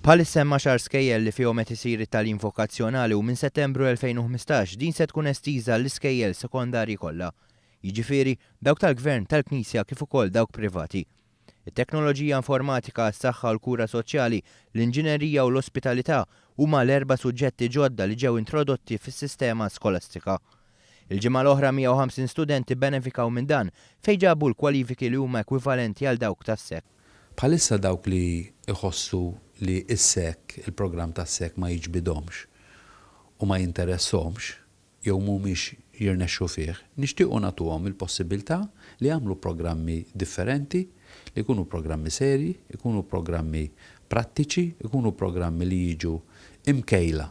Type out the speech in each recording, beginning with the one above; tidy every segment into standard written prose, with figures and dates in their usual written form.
Bħalissa hemm għaxar skejjel li fihom qed isir it-tagħlim vokazzjonali u minn Settembru 2015 din se tkun estiża għall-iskejjel sekondarji kollha. Jiġifieri, dawk tal-Gvern, tal-Knisja kif ukoll dawk privati. It-teknoloġija informatika, s-saħħa u l-kura soċjali, l-inġinerija u l-ospitalità huma l-erba' suġġetti ġodda li ġew introdotti fis-sistema skolastika. Il-ġimgħa l-oħra 150 student ibbenefikaw minn dan fejn ġabu l-kwalifiki li huma ekwivalenti għal dawk tas-SEC. Bħalissa dawk li jħossu li s-SEC, il-programm tas-SEC ma jiġbidhomx u ma jinteressahomx jew mhumiex jirnexxu fih, nixtiequ nagħtuhom il-possibilità li jagħmlu programmi differenti, li jkunu programmi serji, ikunu programmi prattiċi, ikunu programmi li jiġu imkejla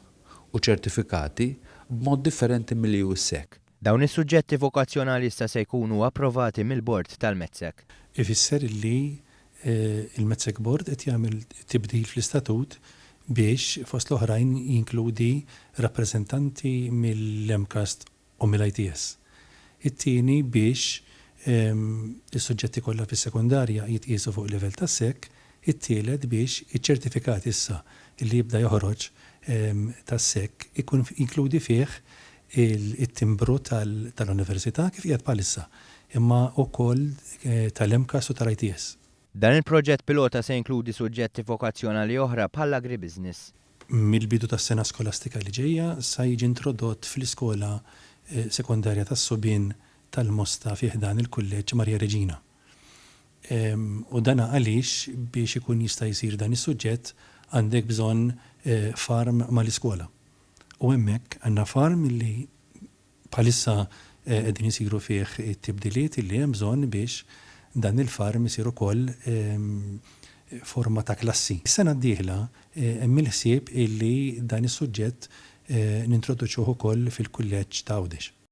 u ċertifikati b'mod differenti milli hu s-SEC. Dawn is-suġġetti vokazzjonali issa se jkunu approvati mill-Bord tal-MATSEC. Ifisser li l-MATSEC Board qed jagħmel tibdil fl-istatut biex fost l-oħrajn jinkludi rappreżentanti mill-MCAST u mill-ITS. It-tieni biex is-suġġetti kollha fis-sekondarja jitqiesu fuq livell tas-SEC, it-tielet biex iċ-ċertifikat issa li jibda joħroġ tas-SEC ikun jinkludi fih it-timbru tal-università kif qiegħed bħalissa, imma wkoll tal-MCAST u tal-ITS. Dan il-proġett pilota se jinkludi suġġetti vokazzjonali oħra bħall-agribusiness. Mill-bidu tas-sena skolastika li ġejja sa jiġi introdott fl-iskola sekondarja tas-subien tal-Mosta fi ħdan il-Kulleġġ Maria Reġina. U dana għaliex biex ikun jista' jsir dan is-suġġett għandek bżonn farm mal-iskola. U hemmhekk għandna farm li bħalissa qegħdin isiru fih it-tibdiliet li hemm bżonn biex dan il-farm isir ukoll forma ta' klassi. Is-sena d-dieħla hemm il-ħsieb illi dan is-suġġett nintroduċuh ukoll fil-Kulleġġ ta' Għawdex.